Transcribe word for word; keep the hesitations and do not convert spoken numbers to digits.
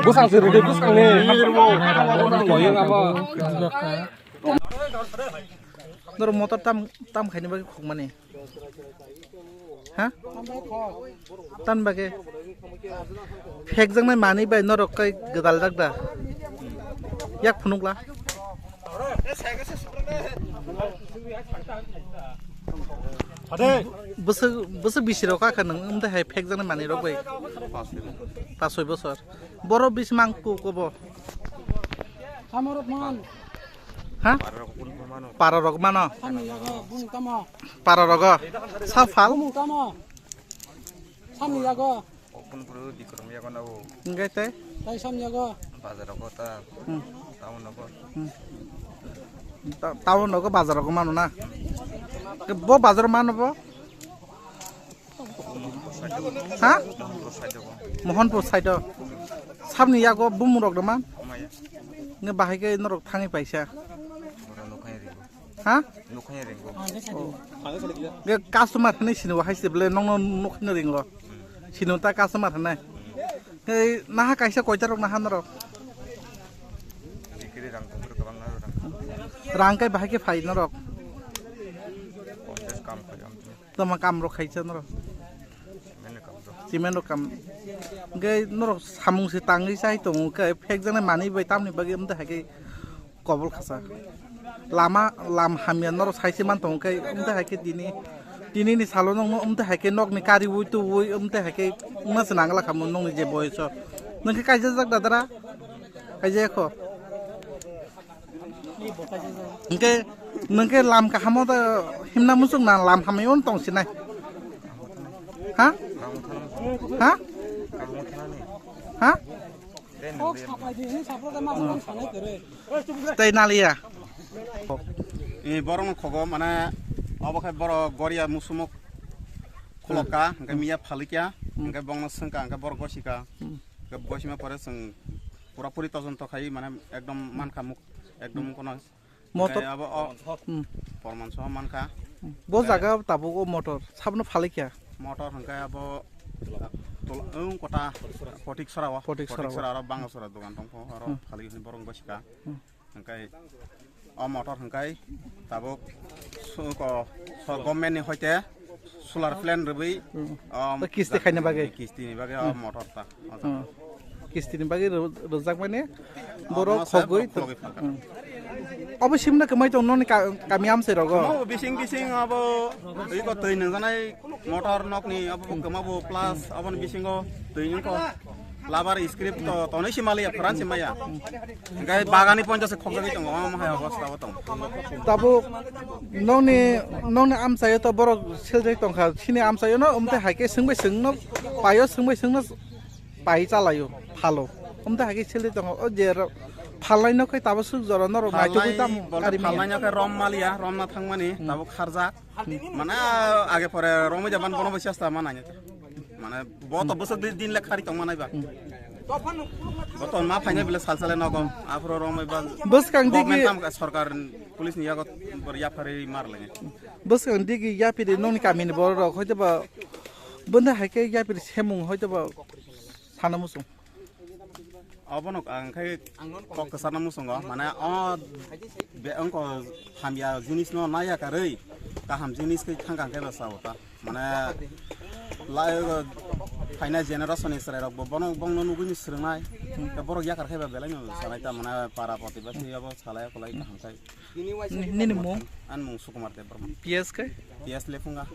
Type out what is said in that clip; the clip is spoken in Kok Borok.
Bwsang se rwdi bwsang ni. Toyung abo. Norok motor tam, tam khaini bagwi khukmani. Ha? Tan bagwi. Phekjaknai manwi bai norok kai gwdal jak da. Yak phunukla. Bwswk, bwswk bisi rok kha nwng, wng tei hai phekjaknai manwi rok bai. Pas soi bosor. Boro bisi mang ku kobo. Samorok man. Ha? Para rok mano. Samni yago, bumung tamo. Para rogo. Sa phal. Bumung tamo. Samni yago. Okun puru Bikram yago na o. Hingke te? Tai samni yago. Bazar rogo ta. Hmm. Town rogo. Hmm. Ta-, town rogo bazar rogo mano na. Ke bo bazar mano bo? Ha? Mohanpur side o. Samni yago bumung rok de man. Nge bahai ke norok thangwi paisa. Ha? Nukhaini ringo. Ge customer hwnwi sini bo hai se bele nokno nukhaino ringo. Sini ta customer hwnwi. Hei naha kaisa koita rok naha norok. Bikiri rang tongkru kwbang na rang. Rang kai bahai ke phai norok. Ponchas kam khai am. Tama kam rok khaisa norok. Mene kam rok. Cement rok kam. Ge norok samung se tangwi chai tongo khe phek jana manwi bai tamni bagwi amda hai ke. Kobol khasa. Lama, lam hamya norok saise man tongo khe, wngte hai khe tini, tini ni salo nokno wngte hai khe nokni kariui tuui wngte hai khe wngna se nangla khamu nokni je boyoso. Nwng khe kaijajak dadara? Kaijaya kho. Hwnkhe nwng khe lam kahamo da himna muchung na lam hamya wng tong sinai? Ha? Ha? Ha? Tei naliya. E borok no khogo mane obo khe borok goria musumok khulokka, hwnkhe miya phalikya, hwnkhe bongno swngkha, hwnkhe borok gosika, hwnkhe gosima pore chwng pura puri todonto khai mane ekdom mankha muk ekdom kono. Motor. Hwnkhe abo o Hmm. Porman soha mankha. Bo jaga tabuk o motor sabno phalikya. Motor hwnkhe abo tola, wng kota Potik Sora o. Potik Sora o. Potik Sora aro Banga Sora dogan tongkho aro Hmm. Phalik hwnwi borok gosika. Hmm. Hwnkhe o motor hwnkhe tabuk su-, ko, so, government ni hoite solar plant rwbwi, Hmm. um, To kisti khaina bagwi. Kisti ni bagwi o Hmm. motor ta. Hmm. Kisti ni bagwi ro-, rwjak mani borok Omo se khogwi borok khogwi phalkha. Hmm. Obo simna kwmai tong noni ka-, kami amchai rogo. Omo bising bising abo iko twi nungjanai motor nokni abo kwma bo plus aboni bisingo twi nungkho labar script to tonwi simaliya pharan simaya. Hwnkhe bagani ponchas khokjagwi tongo, omo hai obostha o tongo. Tabuk nokni, nokni amchaio to borok seljak tongkha, chini amchaio no, umtwi hai khe swngbai swngno paio, swngbai swngno pai chalaio, phalo. Umtwi hai khe seljak tongo, o je ro-, phalnai no khe tabuk swk jora norok naitugwi Phalnai tamo bole kari manya. Phalnai no khe rom maliya, romna thangmani, Hmm. tabuk kharjak. Mane age pore romwi jaban bono bo chesta ma nai. Mane bo to bwswk di-, din le khari tong manai ba. Bo to ma phainai bile sal sale nogo. Aphro romwi ba Bwskang digi government kam ka sarkar police ni yago bor yapharwi mar lai. Bwskang digi yapiri nokni kamini borok rok hoito ba bwndai hai khe yapiri semung hoito ba sana muchung. Obono ang khe kok kwcharno muchungo, mane o be-, wngkha hamya jinisno naiya karwi kaham jinis khe thangkha khe bwsa o ta. Mane lai phainai generation ni chwrairokbo bono, bongno nugwini swrwngnai. Tei borok yakar khe ba belai no sanai ta, mane para protibasi abo salai kolai kaham khai. Ni-, nini mung? Ani mung Sukumar Debbarma. P S khe? P S Lephunga.